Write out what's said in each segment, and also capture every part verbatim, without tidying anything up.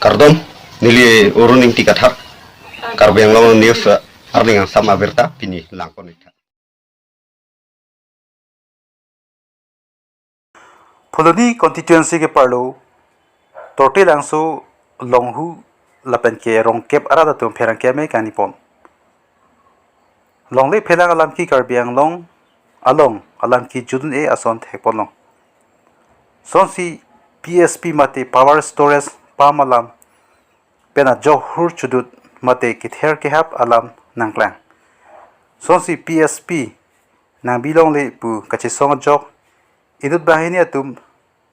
Kardom, neli Arun Ingti Kathar, Karbi Anglong News, eh, arni angsam abirta pini langpon-ik tha. Phuloni constituency ke-arlo, Tortilangso, Longhu, lapen ke Rongkep arat atum pherangke amei kangnipon. Longle phelang alam ke Karbi Anglong along alam ke judun-e ason thekponlong. Sonsi P S P mate power storage pam alam pen ajok hur chudut mate kether kehap alam nangklang. Sonsi P S P nangbilongle pu kachesong ajok inut banghini atum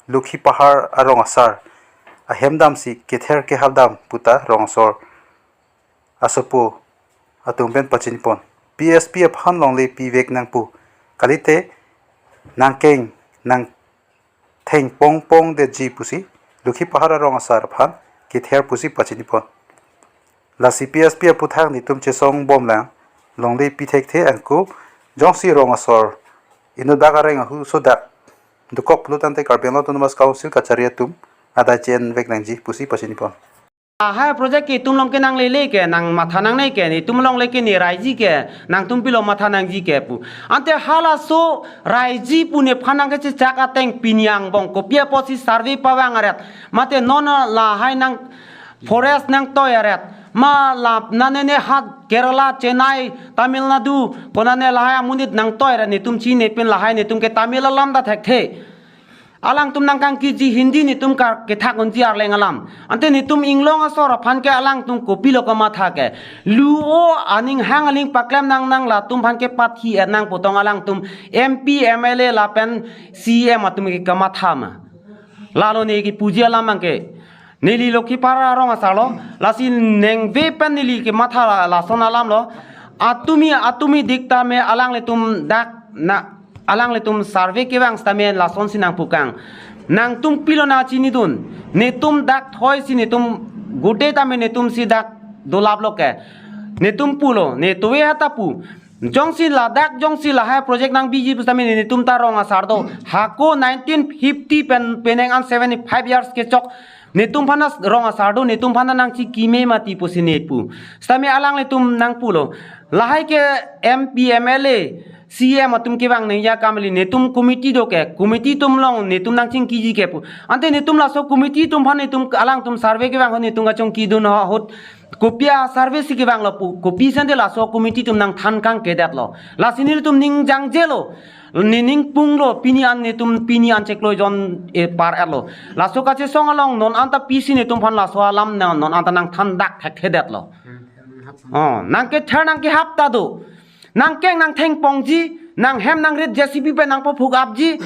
Lokhi Pahar arong asar ahem damsi kether kehap dam puta rong asor asopo atum pen pachinipon. P S P aphan longle pivek nangpo. Kalite nangkeng nangtheng pongpong detji pusi Lokhi Pahar arong asar aphan kether pusi pachinipon. Lasi P S P aphuthak netum chesong bomlang longle pi thekthe angko jongsi rong asor inut bak areng ahu sodak dokok pulo tangte Karbi Anglong Autonomous Council kachari atum adai che-envek nangji pusi pachinipon. Lahai project ke itum along ke nanglele ke, nangmatha nangne ke, netum along le ke, ne raiji ke, nangtum pilo matha nangji ke pu. Ante halaso raiji pu nephan nangkechechak ateng pini angbong kopi apotsi survey pavang aret. Mate non lahai nang forest nangtoi aret. Ma la nane ne hat Kerala, Chennai, Tamil Nadu, konane lahai amonit nangtoi aret netum chinine pen lahai netum ke Tamil alam ta thekthe. Alangtum nangkangkiji Hindi netum kar kethak unji arleng alam. Ante netum inglong asor aphan ke alangtum kopilo kamatha ke. Lu-o aning hang aling paklem nangnang latum aphan ke pathi ernang putong alangtum M P, M L A lapen C E M atum ke kamatha ma. Lalo ne kipuji alam abang ke. Neli Lokhi Pahar arong asarlo, lasi nengve pen neli kematha la, lason alamlo. Atumi, atumi dik tame alanglitum dak na, alanglitum survey kevang sitame lasonsi nangpukang. Nangtum pilo nangchinidun. Netum dak thoisi netum gode tame netumsi dak dolaplo ke. Netum pulo, ne tove hata pu. Jongsi ladak, jongsi lahai project nangbiji pusitame netum ta rong asar do. Hako nineteen fifty pen penang an seventy-five years kechok. Netum aphan ta rong asar do, netum aphan ta nangchikime mati pusi ne pu. Sitame alanglitum nangpulo. Lahai ke M P, M L A, C E M atum kevang nangji akam kali netum committee do ke. Committee atum along netum nangchingkiji ke pu. Ante netum laso committee atum aphan netum alangtum survey kevang ahut netum kachongkidun ahut. Kopi a-survey si kevanglo pu, kopi sende laso committee atum nangthan kangkedetlo. Lasi netum ning jangjelo, ne ning punglo, pini an netum, pini an chiklo jon e par etlo. Laso kachesong along non anta pisi netum aphan laso alam na, non anta nangthan dak thekthedetlo. Oh, nangkether nangkehap ta do. Nangkeng nangtheng pongji, nanghem nangrit J C B pen nangpaphuk apji.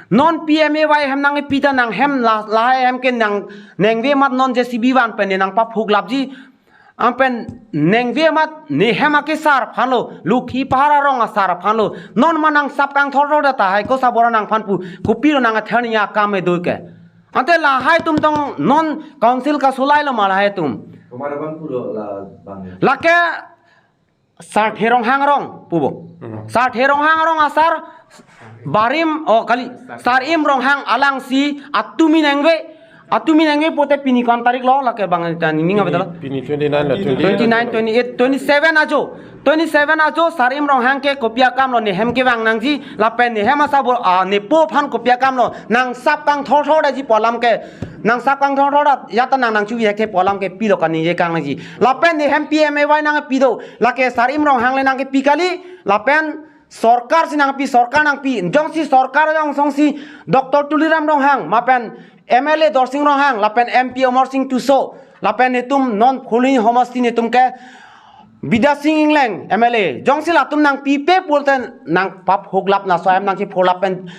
Non P M A Y hem nangpi ta nanghem la, lahai hem ke nang nengve amat non J C B van pen ne nangpaphuk lapji. Anpen nengve amat nehem akesar aphanlo, Lokhi Pahar arong asar aphanlo. Non ma nangsap kangthorthor ta tahai ko sabor nangphan pu, kopilo nang atharni akam edo ke. Ante lahai atum tong non council kasulailo ma lahai atum. Komat abang pulo la bang. Lake Sarthe Ronghang arong pubo. Hmm. Sarthe Ronghang arong asar barim, oh, kali, Sarim Ronghang alangsi atumi nengve, atumi nengve pote pini ko-an tarik lo, lake bang ta nini ngabe talo? Pini twenty-nine lo, twenty-eight. Twenty-nine, twenty-eight, twenty-seven ajo. Twenty-seven ajo Sarim Ronghang ke kopi akam lo, nehem kevang nangji, lapen nehem asabor, ah, nepo aphan kopi akam lo, nangsap kangthorthor daji pu alam ke, nangsap kangthorthor da, ya ta nang nangchu ya ke pu alam ke pilo kaningje kang nangji. Lapen nehem P M A Y nangpi do, lake Sarim Ronghang le nangkepi kali, lapen sorkar si nangpi, sorkar nangpi, jongsi sorkar jongsongsi Doctor Tuliram Ronghang, mapen M L A Dorsing Ronghang, lapen M P Amarsing Tisso, lapen netum non Phuloni homosti netum ke Bidya Sing Engleng M L A, jongsi latum nangpipe pulote nangpaphuk lap, laso ahem nangchipholap pen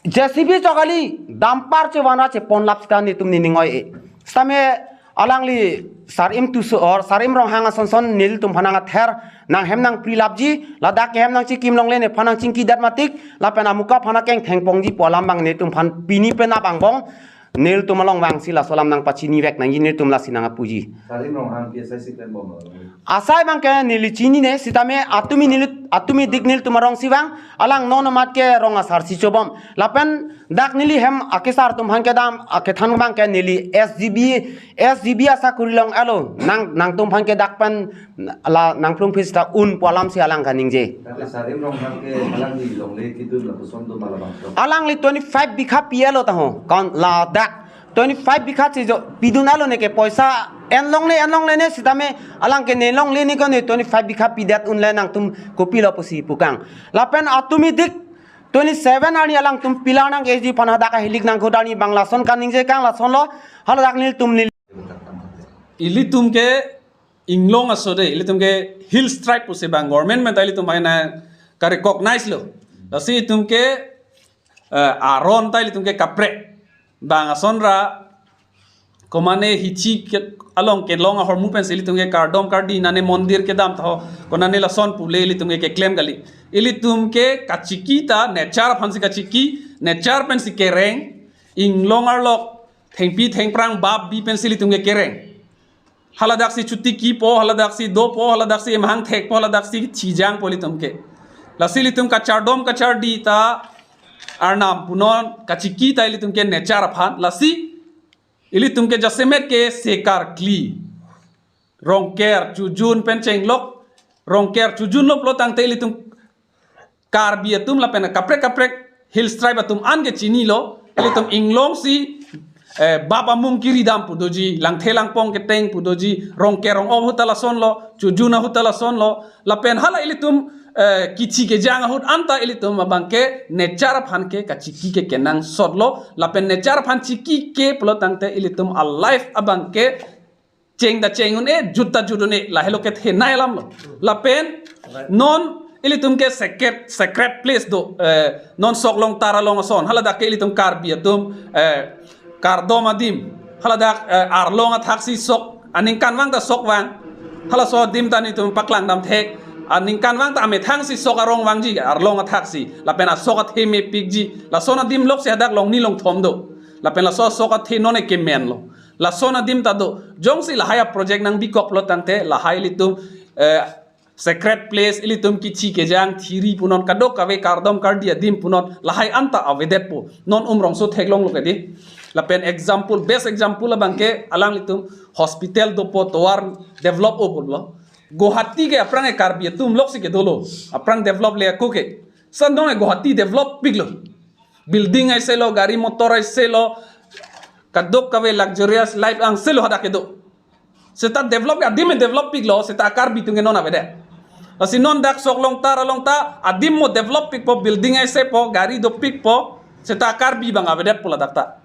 J C B chok kali, dumper chevanra cheponlap sita netum nening oi-e. Sitame alangli Sarim Tisso or Sarim Ronghang asonson nelitum aphan nang ather, nanghem nangprilapji, ladak kehem nangchikim longle nephan nangchingkidat matik, lapen amuka aphan akeng thengpongji pu alam bang netum aphan pini penap angbong, nelitum along vangsi laso alam nangpachinivek nangji, netum lasi nangpuji. Sarim Ronghang ke asai si klembom lo. Asai bang ke neli chinine, sitame atumi neli Atumi dik nelitum arong si vang, alang non amat ke rong asar si chobom. Lapen dak neli hem akesar atum aphan kedam akethan abang ke neli S G B, S G B asakuri long alo, nang, nangtum aphan ke dak pen la nangplung phis ta un pu alam si alang kaningje. Dak le Sarim Ronghang ke alangli longle kidun lapuson do ma labangso? Alangli twenty-five bikha pi alo ta ho. Kon ladak twenty-five bikha si jo pidun alo ne ke poisa en longle, en longle ne sitame alang ke ne longle ne ko ne twenty-five bikha pidet unle nangtum kopilo pusi pukang. Lapen atumi dik twenty-seven arni alangtum pilar nang keji aphan hadak ahilik nangkok arni bang lason kaningje kang lasonlo, haladak nelitum neli. Ilitum ke inglong aso de, ilitum ke hills tribe pusi bang government pen ta ilitum aphan na ka-recognize lo. Lasi itum ke, eh, aron ta ilitum ke kaprek. Bang ason ra komane hichi ke along kelong ahormu pensi ilitum ke kardom kardi nane mondir kedam tho, konane lason pule ilitum ke keklem kali. Ilitum ke kachiki ta nature aphan si kachiki, nature pensi kereng, inglong arlok thengpi thengphrang bap bi pensi ilitum ke kereng. Haladak si chotiki po, haladak si dopo, haladak si emahang thekpo, haladak si chijangpo ilitum ke. Lasi ilitum kachardom kachardi ta arnam punon, kachiki ta ilitum ke nature aphan. Lasi ilitum ke jasemet ke se karkli, Rongker, Chojun pen chenglok, Rongker, Chojun lo pulo tangte ilitum Karbi atum lapen kaprek kaprek hills tribe atum an ke chinilo, ilitum inglong si, eh, bap amung kiridam pu doji, langthe langpong keteng pu doji, Rongker Rong-ok ahut ta lasonlo, Chojun ahut ta lasonlo, lapen hala ilitum, eh, kichi kejang ahut anta ilitum abang ke nature aphan ke kachiki ke kenangsotlo, lapen nature aphan chiki ke pulo tangte ilitum a-life abang ke cheng ta cheng un-e, jut ta jut un-e, lahelo kethenei alam lo. Lapen non ilitum ke sacred, sacred place do, eh, non sok longtar along ason, haladak ke ilitum Karbi atum, eh, kardom adim, haladak, eh, arlong athak si sok, aningkanvang ta sok vang, halaso adim ta nelitum paklang dam thek, aningkanvang ta amethang si sok arong vangji, arlong athak si, lapen asok athe mepikji, lason adim lok si hadak Longni Longthom do, lapen laso asok athe non eke men lo. Lason adim ta do. Jongsi lahai a-project nangbikok pulo tangte lahai ilitum, eh, sacred place ilitum kichi kejang thiri punon kadokave kardom kardi adim punon lahai anta avedetpo. Non Umrongso theklonglo ke di. Lapen example, best example abang ke alanglitum hospital dopo tovar develop-o pulo. Guwahati ke aphrang e Karbi atum lok si kedolo. Aphrang develop le ako ke. Sandong e Guwahati develop piklo. Building aise lo, gari motor aise lo, kadokave luxurious life angse lo hadak kedo. Seta develop, adim develop piklo, seta Karbi atum ke non avedet. Lasi non dak sok longtar along ta, adim mo develop pikpo, building aise po, gari dopikpo, seta Karbi abang avedetpo ladak ta.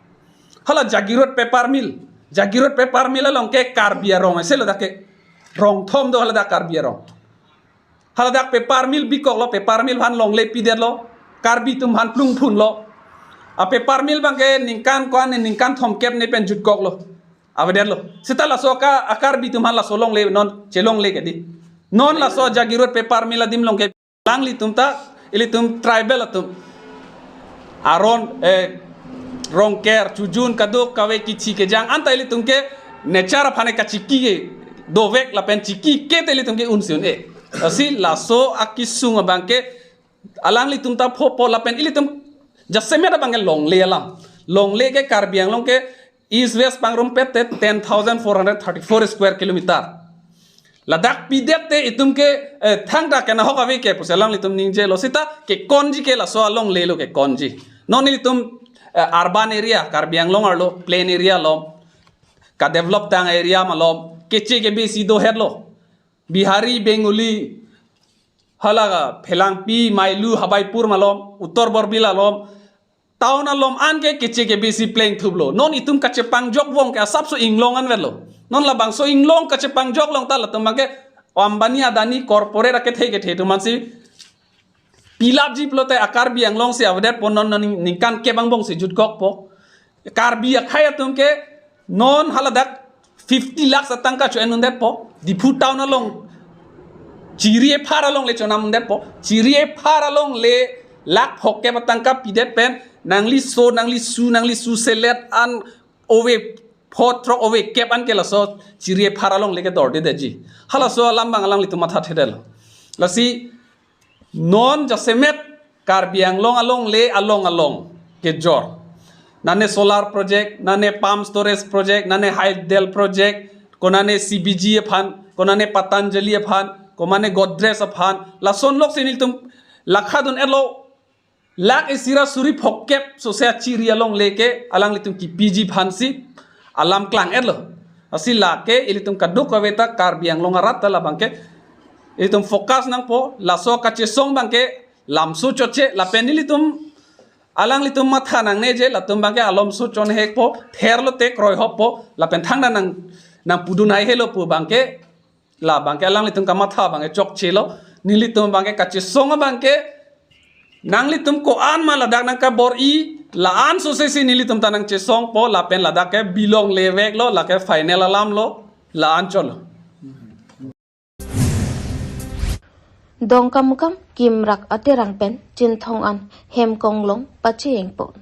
Hala Jagiroad paper mill, Jagiroad paper mill along ke Karbi arong aise lo dak ke. Rongthom do haladak Karbi arong. Haladak paper mill bikoklo, paper mill aphan longle pidetlo, Karbi atum aphan plungphunlo. A-paper mill abang ke ningkan ko-an ne ningkan thomkep ne pen jutkoklo. Avedetlo. Seta laso ka a-Karbi atum aphan laso longle non chelongle ke di. Non laso Jagiroad paper mill adim along ke alanglitum ta, ilitum tribal atum. Aron, eh, Rongker, Chojun, kadokave kichi kejang anta ilitum ke nature aphan kachiki ke dovek lapen chiki ke te ilitum ke un si un-e. Lasi laso akesung abang ke alanglitum ta phopo lapen ilitum jasemet abang ke longle alam. Longle ke Karbi Anglong ke East West pangrumpet te ten thousand four hundred thirty-four square kilometer. Ladak pidet te itum ke, eh, thangta kenahok ave ke pusi alanglitum ningjelo seta kekonji ke laso alongle lo kekonji. Non ilitum, eh, urban area, Karbi Anglong arlo, plain area lo, ka-develop tang area malom, keche kebe si dohetlo. Bihari, Bengali, hala Phelangpi, Mailu, Habaipur malom, Uttar Borbil alom, town alom an ke keche kebe si plengthuplo. Non itum kachepangjok vong ke asapso inglong anvetlo. Non labangso inglong kachepangjok long ta latum abang ke Ambani Adani corporate akethe kethe atum an si pilapji pulote a-Karbi Anglong si avedetpo non, non ningkan kep angbong si jutkokpo. Karbi akhei atum ke non haladak fifty lakhs atangka cho-en undetpo. Diphu town along, Chiri ephar along le chonam undetpo. Chiri ephar along le lakh phokep atangka pidet pen nangli so, nangli su, nangli su selet an ove pho throk ove kep an ke laso Chiri ephar along le kedordedetji. Halaso alam abang alanglitum mathathedetlo. Lasi Non jasemet Karbi Anglong alongle along along kejor. Nane solar project, nane pump storage project, nane hydel project, konane C B G aphan, konane Patanjali aphan, konane Godrej aphan, lasonlok si nelitum lakha dun-etlo, lakh isi ra suri phongkep sose achiri alongle ke alanglitum kipiji aphansi alam klang-etlo. Lasi lake ilitum kadokave ta Karbi Anglong arat ta labangke ilitum focus nangpo, laso kachesong abangke lamso chotche, lapen nelitum alanglitum matha nangne je latum abangke alamso chonhekpo, therlo te kroihoppo, lapen thangta nang, nangpudun haihelo pu abangke, labangke alanglitum kamatha abangke chokchelo. Nelitum abangke kachesong abangke nanglitum ko-an ma ladak nangkabor-i, la-an sose si nelitum ta nangchesongpo, lapen ladak ke bilongle veklo, lake final alamlo, la-an cholo. Dongkamukam Kimrak Aterang pen Chinthong an Hemkonglong pachejeng pon.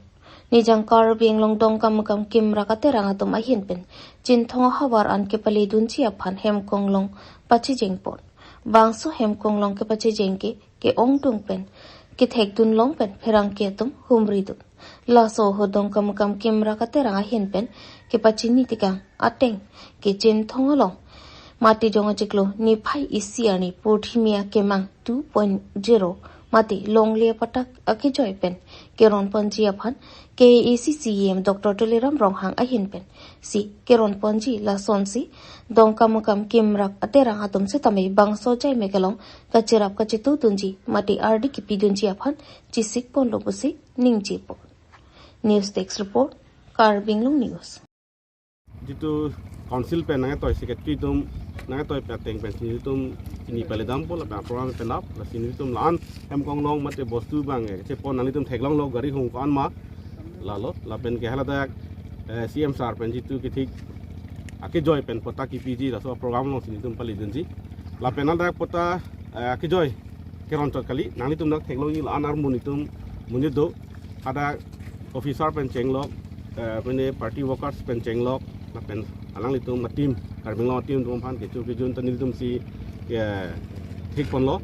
Nijang Karbi Anglong Dongkamukam Kimrak Aterang atum ahin pen Chinthong ahavar an kepale dunji aphan Hemkonglong pachejeng pon. Bangso Hemkonglong kepachejeng ke ke-ongdung pen kethek dunlong pen pherangke atum humri dun. Laso ahut Dongkamukam Kimrak Aterang ahin pen kepachini tekang ateng ke Chinthong along Matijong achiklo niphai isi arni Purthimi Akemang two point zero mate longle apatak akejoi pen keron ponji aphan K A A C C E M Doctor Tuliram Ronghang ahin pen si keron ponji, lasonsi Dongkamukam Kimrak Aterang atum setame bangso jaimek along kacherap kachetu dunji mate ardi kipi dunji aphan chesik ponlo pusi ningjepo. News Desk Report, Karbi Anglong News. Jitu council pen nangtoi secretary atum nangtoi pen ateng pen si nelitum chini pale dampo lapen program pen up, lasi nelitum la-an Hemkonglong mate bostu abang, eh, chepon nanglitum theklonglo gari hung ko-an ma lalo, lapen ke haladak, eh, C M sir pen jitu kethek akejoi pen patta kipiji laso program along si nelitum pale dunji. Lapen haladak patta, eh, akejoi keron chot kali, nanglitum dak theklongji, la-an armu nelitum monit do, hadak officer pen chenglok, eh, mane party workers pen chenglok, lapen alanglitum a-team, Karbi Anglong a-team atum aphan kecho kejun ta nelitum si, eh, thik ponlo.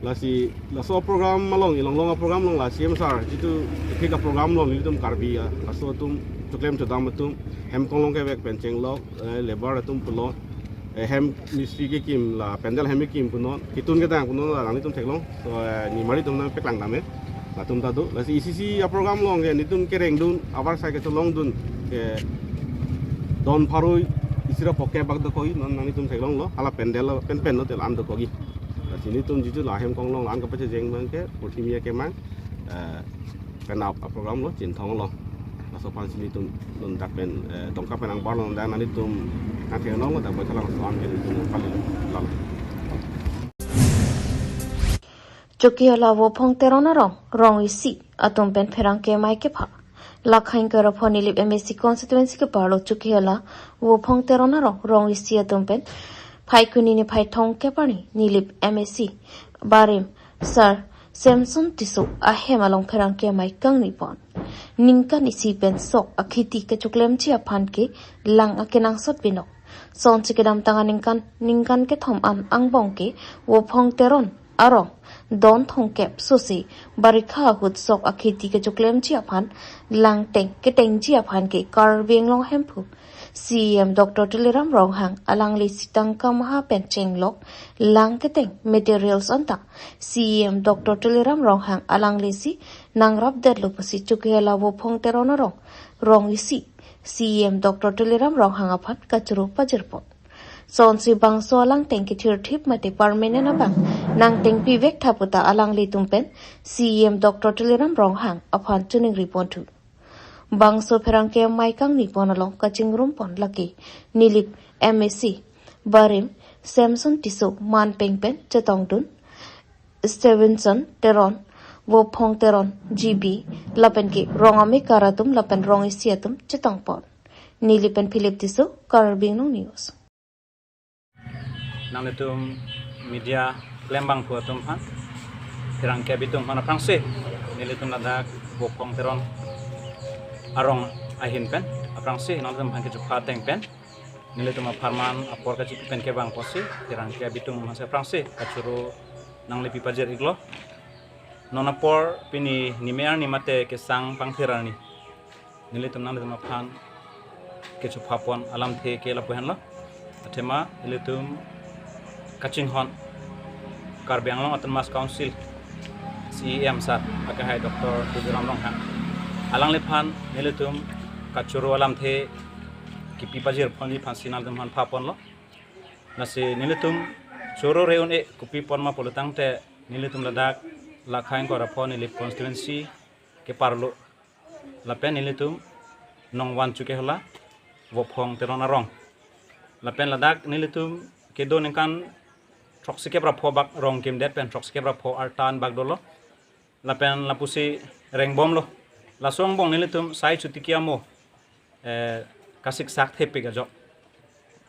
Lasi laso program along, ilong long program along la C M sir jitu thik a-program along nelitum Karbi, ah, laso atum choklem chodam atum Hemkonglong kevek pen chenglok, eh, labour atum pulo, eh, hem mistri kekim, la pandal hem kekim punon, ketun kedang punon, la nanglitum theklong. So, eh, nimari atum nangpeklang dam-e, latum ta do. Lasi isi isi a-program along ke nelitum kereng dun, avarsai kecholong dun, ke don pharo isi ra phongkep bak dokokji, non nanglitum theklonglo, hala pandal pen pen lo te la-an dokokji. Lasi nelitum jitu la Hemkonglong la-an kapachejeng abang ke Purthimi Akemang, eh, pen up a-program lo, Chinthong lo. Laso aphan si nelitum non dak pen, eh, Dongka pen angbong lo, dak nanglitum nangthengnong lo, dak baithalang so-an ke nelitum pale lalo. Chokihola Vophong Teron arong, rong isi atum pen pherangke amei kepha. Lakha ingkoi ra pho Nilip M A C constituency keparlo Chokihola Vophong Teron arong, rong isi atum pen Phaikuni niphai thomkep arni Nilip M A C barim Sir Samson Tisso ahem along pherangke amei kangni pon. Ningkan isi pen sok akheti kachoklemji aphan ke lang akenangsot binong. Sonsi kedamtang aningkan, ningkan kethom an angbong ke Vophong Teron arong don thomkep sose barikha ahut sok akheti kachoklemji aphan langteng ketengji aphan ke Karbi Anglong Hemphu C E M Doctor Tuliram Ronghang alangli si tangka maha pen chenglok lang keteng materials anta C E M Doctor Tuliram Ronghang alangli si nangrapdetlo pusi Chokihola Vophong Teron arong, rong isi C E M Doctor Tuliram Ronghang aphan kachoro pajirpon. Sonsi bangso alangteng kethirthip mate permanent abang nangtengpi vek tha puta alanglitum pen C E M Doctor Tuliram Ronghang aphan choningri ponthu. Bangso pherangke amei kangni pon along kachingrum pon lake Nilip M A C barim Samson Tisso manpeng pen chetongdun, Stevenson Teron, Vophong Teron G B, lapen ke rong amekar atum lapen rong isi atum chetong pon. Nilip pen Philip Tisso, Karbi Anglong News. Nanglitum media klembangphu atum aphan, pherangke abitung aphan aphrangsi nelitum ladak Vophong Teron arong ahin pen aphrangsi nanglitum aphan kechepha ateng pen nelitum apharman apor kachipi pen kevang apotsi pherangke abitung aphansi aphrangsi kachoro nanglepi pajir iklo. Non apor pini nime arni mate kesang pangthir arni, nelitum nanglitum aphan kechupha pon alamthe ke lapu henlo. Athema nelitum kachinghon Karbi Anglong Autonomous Council C E M sir, akehai Doctor Tuliram Ronghang, alangliphan nelitum kachoro alamthe kipi pajir ponji aphansi nanglitum aphan pha ponlo. Lasi nelitum choro re un-e, kopi pon ma pulo tangte nelitum ladak Lakha ingkoi ra pho Nilip constituency keparlo. Lapen nelitum Nongvan Chokihola, Vophong Teron arong. Lapen ladak nelitum kedo ningkan throksikep ra pho bak rong kimdet pen throksikep ra pho artan bak dolo. Lapen lapusi rengbomlo. Laso angbong nelitum sai chotiki amo, eh, kasiksak thepik ajok,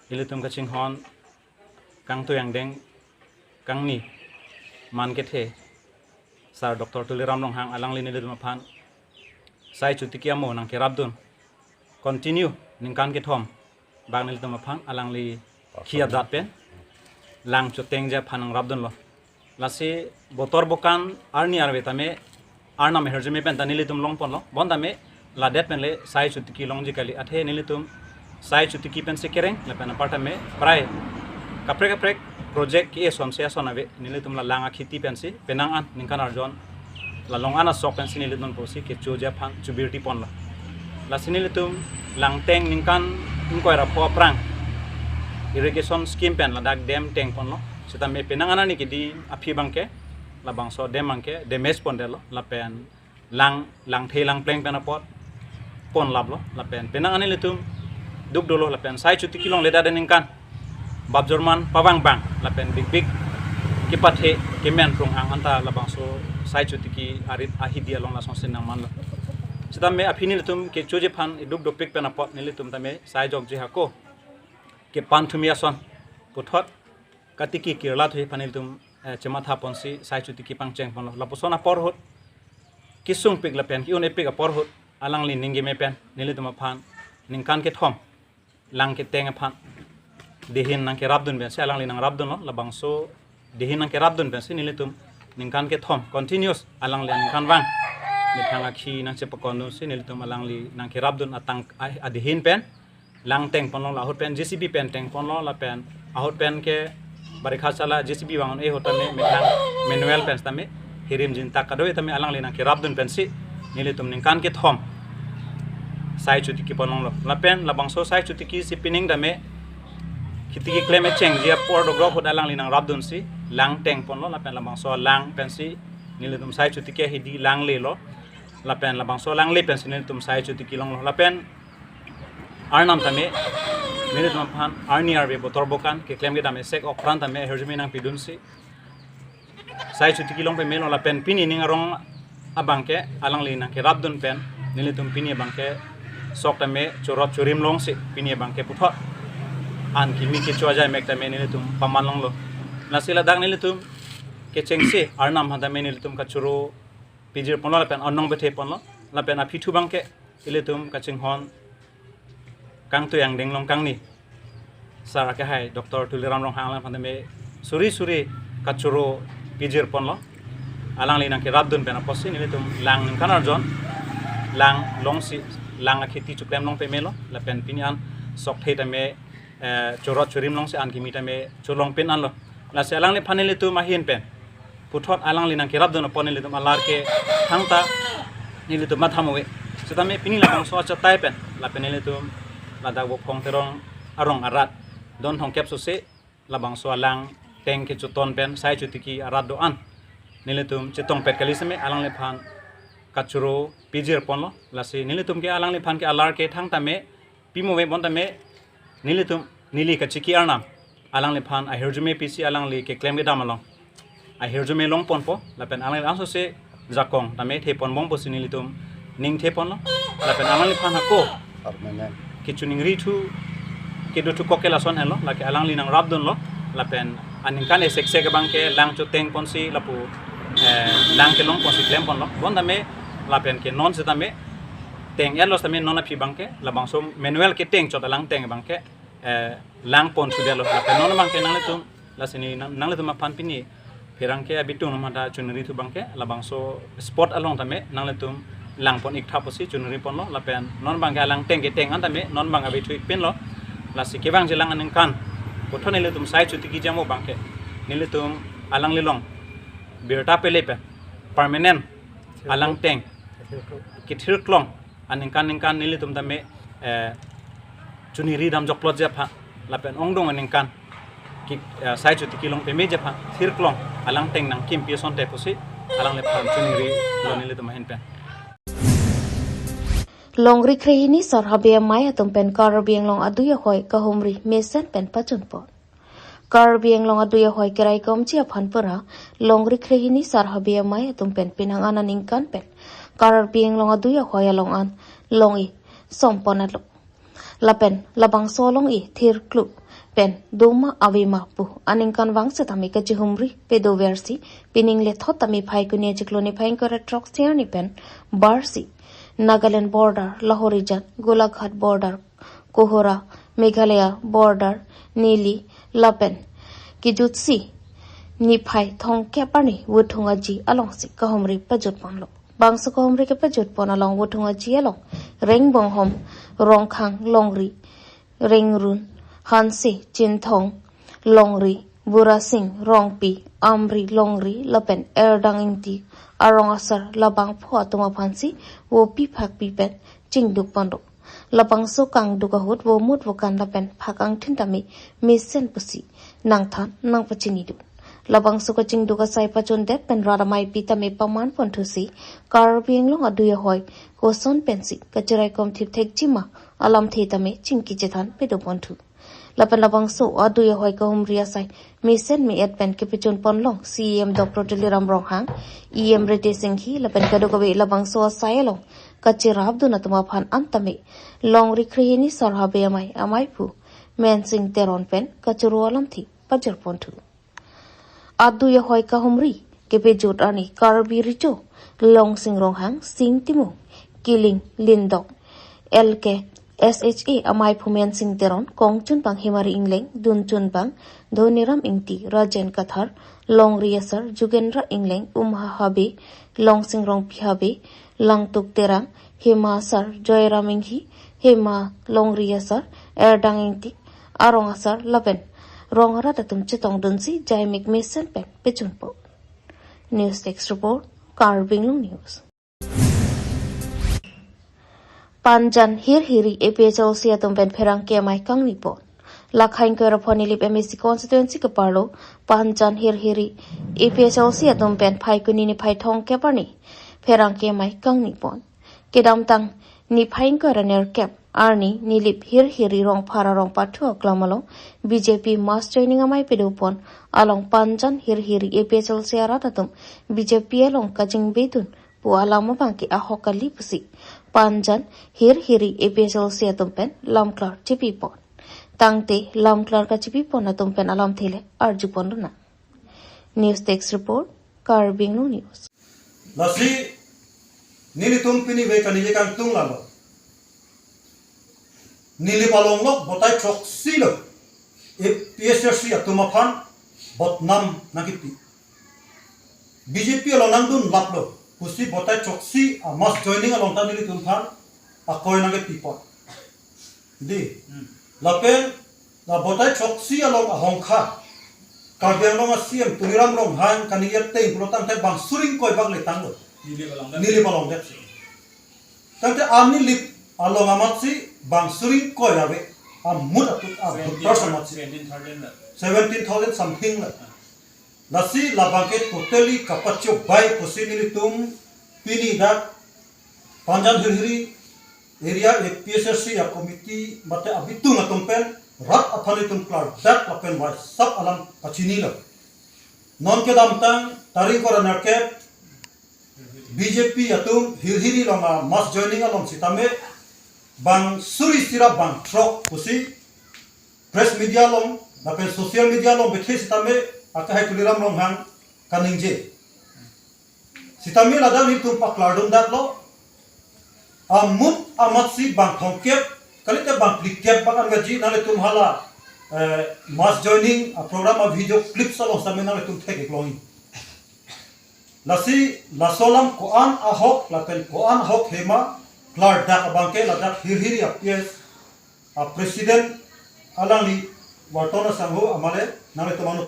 ilitum kachinghon kangtui angdeng kangni man kethe sir Doctor Tuliram Ronghang, alangli nelitum aphan sai chotiki amo nangkerapdun continue ningkan kethom bak nelitum aphan alangli khi adat pen lang chotengji aphan nangrapdunlo. Lasi botor bokan arni arve tame Arnam ahirjume pen ta nelitum long ponlo. Bon tame ladet pen le sai chotiki longji kali, athe nelitum sai chotiki pensi kereng, lapen apar tame prai kaprek kaprek project ke-e asonsi ason ave, nelitum la lang akhiti pensi penang an ningkan arjon la long an asok pensi nelitum pusi kechoji aphan chobirti ponlo. Lasi nelitum langteng ningkan ingkoi ra pho aphrang irrigation scheme pen ladak dam teng ponlo. Sitame penang an arni kedi aphi abangke labangso dam abangke damage pondetlo, lapen lang, langthe langpleng pen apot ponlaplo. Lapen penang an nelitum duk dolo, lapen sai chotiki longledet aningkan bap jorman pavang bang lapen big big kepathe kemen prung hang anta labangso sai chotiki arit ahidi along lasonsi nangmanlo. Sitame aphi nelitum kechoji aphan iduk dopik pen apot nelitum tame sai jokji hako kepan thumi ason puthot katiki kirla thuji aphan nelitum, eh, chematha ponsi sai chotiki pangcheng ponlo. Lapuson apor ahut kesungpik lapen ke-un-epik apor ahut alangli ninggeme pen nelitum aphan ningkan kethom lang keteng aphan dehin nangkerapdun pensi alangli nangrapdunlo. Labangso dehin nangkerapdun pensi nelitum ningkan kethom continuous alangli ningkan vang methang akhi nangchepakondunsi nelitum alangli nangkerapdun atang a-, adehin pen lang teng ponlo, la ahut pen J C B pen teng ponlo, lapen ahut pen ke barikha sala J C B vang un-e ahut tame methang manual pen tame hirim jintak kadoi tame alangli nangkerapdun pensi nelitum ningkan kethom sai chotiki ponlonglo. Lapen labangso sai chotiki si pining tame khiti keklem echengji apor dogrok ahut alangli nangrapdunsi lang teng ponlo, lapen labangso lang pensi nelitum sai chotiki ahidi langlelo. Lapen labangso langle pensi nelitum sai chotiki longlo. Lapen Arnam tame nelitum aphan arni arve botor bokan keklem kedam esek ok pran tame ahirjume nangpidunsi sai chotiki long pemelo, lapen pini ning arong abangke alangli nangkerapdun pen nelitum pini abangke sok tame chorot chorim longsi pini abangke puthot an kimi kecho ajai mek tame nelitum paman longlo. Lasi ladak nelitum kechengsi Arnam aphan tame nelitum kachoro pijir ponlo lapen anong bethe ponlo, lapen aphi thu abangke ilitum kachinghon kangtui angdeng long kangni sir akehai Doctor Tuliram Ronghang alang aphan tame suri suri kachoro pijir ponlo. Alangli nangkerapdun pen apotsi nelitum lang ningkan arjon lang longsi lang akhiti choklem long pemelo, lapen pini an sok the tame, eh, chorot chorim longsi an kimi tame cholong pin anlo. Lasi alangliphan nelitum ahin pen puthot alangli nangkerapdun apot nelitum alar ke thangta nelitum matham ave. Sitame pini labangso achatai pen lapen nelitum ladak Vophong Teron arong arat don thomkep sose labangso alang teng kechoton pen sai chotiki arat do-an nelitum chetongpet kali seme alangliphan kachoro pijir ponlo. Lasi nelitum ke alangliphan ke alar ke thangta me pimo ave, bonta me nelitum neli kachiki Arnam alangliphan ahirjume pisi alangli keklem kedam along ahirjume long ponpo, lapen alangli langsose jakong tame the pon bom pusi nelitum ning the ponlo. Lapen alangliphan hako Permanent. Kechoningri thu kedo thu kok ke lason henlo, lake alangli nangrapdunlo, lapen aningkan esek sek abangke lang choteng ponsi lapu, eh, lang kelong ponsi klem ponlo. Bonta me lapen ke non seta me teng-etlo seta me non aphi abangke labangso manual keteng chot alang teng abangke, eh, lang pon sudetlo. Lapen non abangke nanglitum, lasi neli nang, nanglitum aphan pini Pherangke abitung atum aphanta chunri thu abangke labangso spot along tame nanglitum langpon ik tha pusi chunri ponlo, lapen non abangke alangteng keteng an tame non abang abi thu ik pinlo. Lasi kevangji alang aningkan puthot nelitum sai chuti kejam abangke nelitum alanglilong birta pele pen permanent alangteng kethirklong aningkan ningkan nelitum tame, eh, chunri dam jokplot ji aphan lapen ongdung aningkan ki, eh, sai chuti kelong peme ji aphan thirklong alangteng nangkimpi asonte pusi alangliphan chunrilo nelitum ahin pen. Longri kre hini sar habe amei atum pen Karbi Anglong adui ahoi kahumri mesen pen pachunpon. Karbi Anglong adui ahoi keraikomji aphan pura longri kre hini sar habe amei atum pen penang an aningkan pen Karbi Anglong adui ahoi along an long-i sompon alo. Lapen labangso along-i thirklu pen doma avema pu aningkanvang setame kachihumri pedoversi pining lethot tame Phaikuni achiklo niphai ingkoi ra throksi arni pen barsi Nagaland border, Lahorijan, Golaghat border, Kohora, Meghalaya border, Nili lapen kejutsi niphai thomkep arni Wuthung Aji alongsi kahumri pajutponlo. Bangso kahumri kepajutpon along Wuthung Aji along Rengbonghom, Rongkhang longri, Rengrun, Hanse, Chinthong longri, Burasing, Rongpi, Amri longri lapen Erdang Ingti arong asar labangphu atum aphansi vopi phakpi pen chingdukponlo. Labangso kangduk ahut vomut vokan lapen phak angthin tame mesen pusi nangthan nangpachinidun. Labangso kachingduk asai pachundet pen rat ameipi tame pamanponthusi Karbi Anglong adui ahoi koson pensi kachiraikom thipthekji ma alamthe tame chingki chethan pedoponthu. Lapen labangso adui ahoi kahumri asai mesen me-et pen kepachunpon long C E M Doctor Tuliram Ronghang, E M Ritesh Enghi lapen kadokave labangso asai along kachirapdun atum aphan an tame longri kre hini sar habe amei, ameiphu Mensing Teron pen kachoro alamthe pajirponthu. Adui ahoi kahumri kepajut arni Karbi Recho, Longsing Ronghang, Sing Timung, Kiling Lindok, L K S H A ameiphu Mensing Teron, Kongchunbang Hemari Ingleng, Dunchunbang Dhoniram Ingti, Rajen Kathar, longri asar Jugendra Ingleng, Umha Habe, Longsing Rongpi Habe, Langtuk Terang, Hema asar Joyram Enghi, Hema longri asar Erdang Ingti, arong asar lapen rong arat atum chetongdunsi jaimek mesen pen pachunpo. News Desk Report, Karbi Anglong News. Panjan Hirhiri A P H L C atum pen pherangke amei kangnipon. Lakhai ingkoi ra pho Nilip M A C constituency keparlo Panjan Hirhiri A P H L C atum pen Phaikuni niphai thomkep arni pherangke amei kangnipon. Kedamtang niphai ingkoi ra nerkep arni Nilip Hirhiri Rongphar arong pathu aklam along B J P mass joining amei pedopon along Panjan Hirhiri A P H L C arat atum B J P along kachingbedun pu alam abangke ahok kali pusi Panjan Hirhiri A P H L C atum pen lamklar chipipon. Tangte lamklar kachipipon atum pen alamthe le arjupon lonang. News Desk Report, Karbi Anglong News. Lasi nelitum pini ave kaningje kangtung lalo. Nilip along lo batai throksi lo A P H L C atum aphan botnam nangkipi. B J P along nangdunlaplo pusi batai throksi a mass joining along ta nelitum aphan akoi nangkipipon. Dei. Hmm. Lapen la batai throksi along ahongkha Karbi Anglong a C M Tuliram Ronghang kaningje ateng pulo tangte bang suri ingkoi bak le tanglo. Nilip along det. Nilip along det. Tangte a Nilip along amatsi bang suri ingkoi ave. Amut atut a seventeen, voters amatsi seventeen thousand la. Seventeen thousand something la. Lasi labangke totally kapachobei pusi nelitum pini dak Panjan Hirhiri area A P H L C a committee mate abitung atum pen rat aphan itum klardak lapen WhatsApp alam pachinilo. Non kedamtang tarik ingkoi ra nerkep B J P atum Hirhiri along a mass joining along sitame bang suri isi ra bang throk pusi press media along lapen social media along bethe sitame akehai Tuliram Ronghang kaningje. Sitame ladak nelitum paklardundaklo. Amut amatsi bang thomkep, kalite bang phlikep bak an gaji nanglitum hala, eh, mass joining a program a video clips along sitame nanglitum thek-ik longji. Lasi laso alam ko-an ahok lapen ko-an ahok hema klardak abangke ladak Hirhiri a P S a president alangli Wartona Sangho amale nanglitum angno.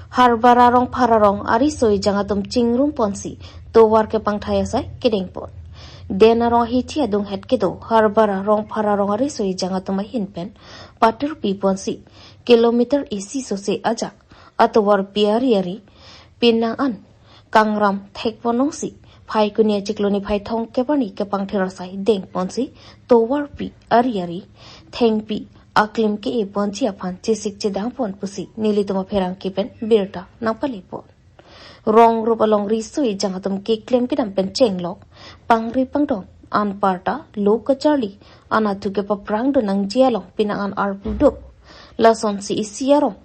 Harbara Rongphar arong ariso ejang atum chingrum ponsi tovar kepangthai asai kedeng pon. Den arong hithi adunghet kedo Harbara Rongphar arong ariso ejang atum ahin pen patirpi ponsi kilometer isi sose ajak atovarpi ari ari pinang an kangram thek ponlongsi Phaikuni achiklo niphai thomkep arni kepangthir asai deng ponsi tovarpi ari ari thengpi aklim ke-e ponji aphan chesik chedang pon pusi nelitum apherangke pen birta nangpale pon. Rong rup along riso ejang atum keklem kedam pen chenglok pangri pangdon anparta lo kacharli anatthu kepaprang do nangji along pinang an arpu do. Lasonsi isi arong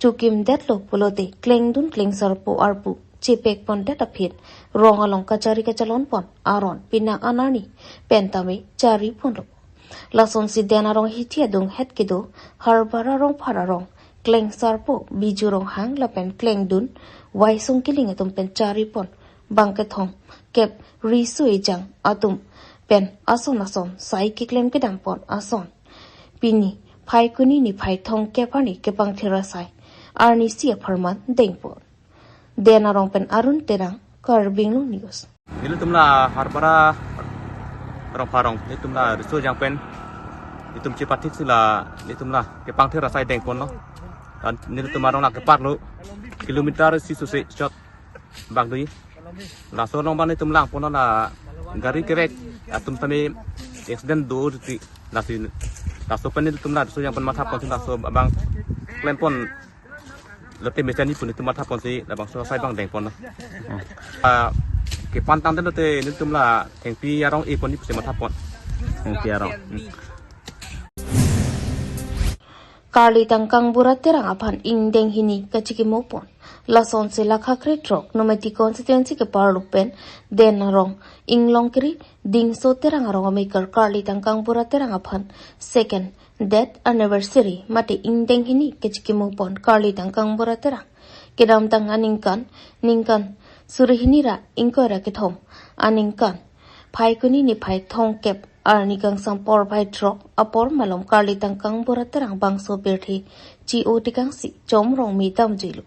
chukimdetlo pulote klengdun klengsarpo arpu chepek pondet aphi rong along kachari kachalon pon aron pinang an arni pen tame chari ponlo. Lasonsi den arong hithi adunghet kedo Harbara Rongphar arong klengsarpo Biju Ronghang lapen klengdun Waisong Killing atum pen chari pon bang kethom kep riso ejang atum pen ason ason sai keklem kedam pon ason pini Phaikuni niphai thomkep arni kepangthir asai arnisi apharman deng pon. Den arong pen Arun Terang, Karbi Anglong News. Nelitum la Harbara Rongphar arong, nelitum la riso ejang pen nelitum chepathik si la nelitum la kepangthir asai deng ponlo. Dan nelitum arong la kepar lo kilometer isi sose chot bak dui. Laso along abang nelitum lang ponlo la gari kerek atum tame accident do titi lasi laso pen nelitum la riso ejang pen matha ponsi laso abang klem pon lote mechanic pu nelitum matha ponsi labangso asai abang deng pon. Ah, kepantang den lote nelitum la thengpi arong e pon ni pusi matha pon. Thengpi arong. Hmm. Karli Tangkang Bura Terang aphan ingdeng hini kachikimo pon. Lasonsi lakha krethrok Nomati constituency keparlo pen den arong inglong kiri Dingso Terang arong amekar Karli Tangkang Bura Terang aphan second death anniversary mate ingdeng hini kachikimo pon Karli Tangkang Bura Terang. Kedamtang aningkan, ningkan suri hini ra ingkoi ra kethom aningkan Phaikuni niphai thomkep arni kangsam porphai throk apor malom Karli Tangkang Bura Terang bangso pirthe chi-o tekangsi Chom Rongme damjuilo.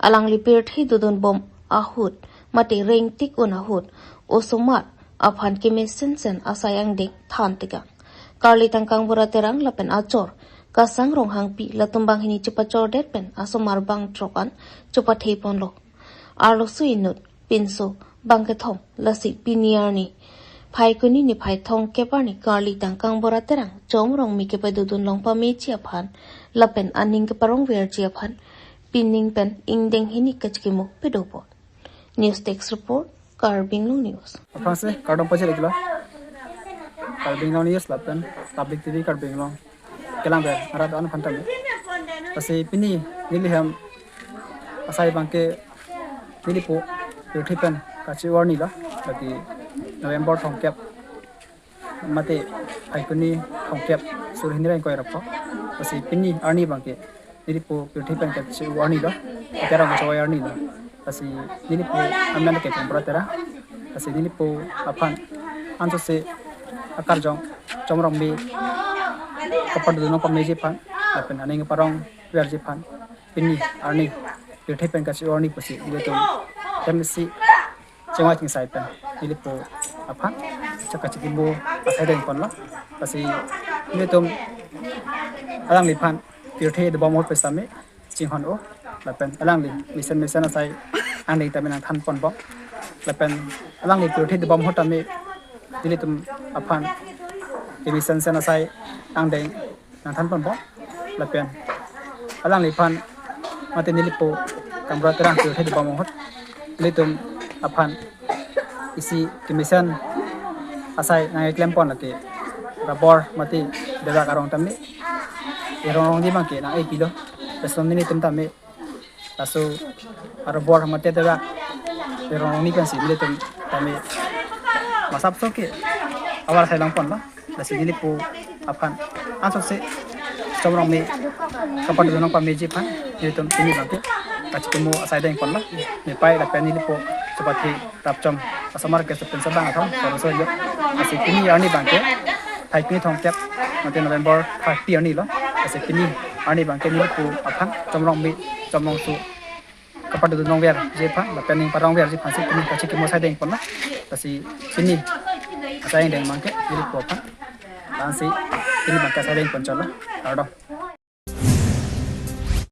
Alangli pirthe dodun bom ahut mate rengtik un ahut osomar aphan kemesensen asai angdeng than tekang. Karli Tangkang Bura Terang lapen achor Kasang Ronghangpi latum banghini chepachordet pen asomar bang throk an chepathe ponlo. Arloso inut pinso bang kethom lasi pini arni Phaikuni niphai thomkep arni Karli Tangkang Bura Terang Chom Rongme kepadodun long pameji aphan lapen aning keparong verji aphan pining pen ingdeng hini kachikimo pedo pon. News Desk Report, Karbi Anglong News. Aphrangsi kardom pajir iklo. Karbi Anglong News lapen Public T V Karbi Anglong kelang ber arat an aphan tame. Lasi pini neli hem asai abangke nelipo pirthe pen kachi-o arni lo, lagi November thomkep mate Phaikuni thomkep suri hini ra ingkoi ra pho. Lasi pini arni abangke nelipo pirthe pen kachi-o arni lo, ate arong kachi-o arni lo. Lasi nelipo amen ke Kang Bura Terang. Lasi nelipo aphan ansose akarjong Chom Rongme kapadodun long pameji aphan lapen aning parong verji aphan pini arni pirthe pen kachi-o arni pusi nelitum kemsi chingvai chingsai pen nelipo aphan chakachikimo asai deng ponlo. Lasi nelitum alangliphan pirthe dobom ahut pen sitame chinghon-o lapen alangli mesen mesen asai angdeng tame nangthan ponbom lapen alangli pirthe dobom ahut tame nelitum aphan kemesensen asai angdeng nangthan ponbom lapen alangliphan mate nelipo Kang Bura Terang pirthe dobom ahut nelitum aphan isi kemesen asai nangkeklem pon lake rabor mate debak arong tame erong rongni abangke nang-e pilo. Lason nelitum tame laso arobor mate debak erong rongni pensi nelitum tame masap so ke avar sai lang ponlo. Lasi nelipo aphan ansose Chom Rongme kapadodun long pameji aphan nelitum pini abangke kachikimo asai dengponlo. Nepai lapen nelipo Supathi Rapchong Asomar ke sepen sabang athong, soro so yo. Lasi pini arni abangke, thai pini thomkep, mate November thirty arni lo. Lasi pini arni abangke nelipo aphan, Chomrongme, Chomrongso, kapadodun longverji aphan, lapen ning parongverji aphansi pini kachikimo asai dengponlo. Lasi pini asai deng abangke nelipo aphan. Lasi pini abangke asai dengpon chotlo. Kardom.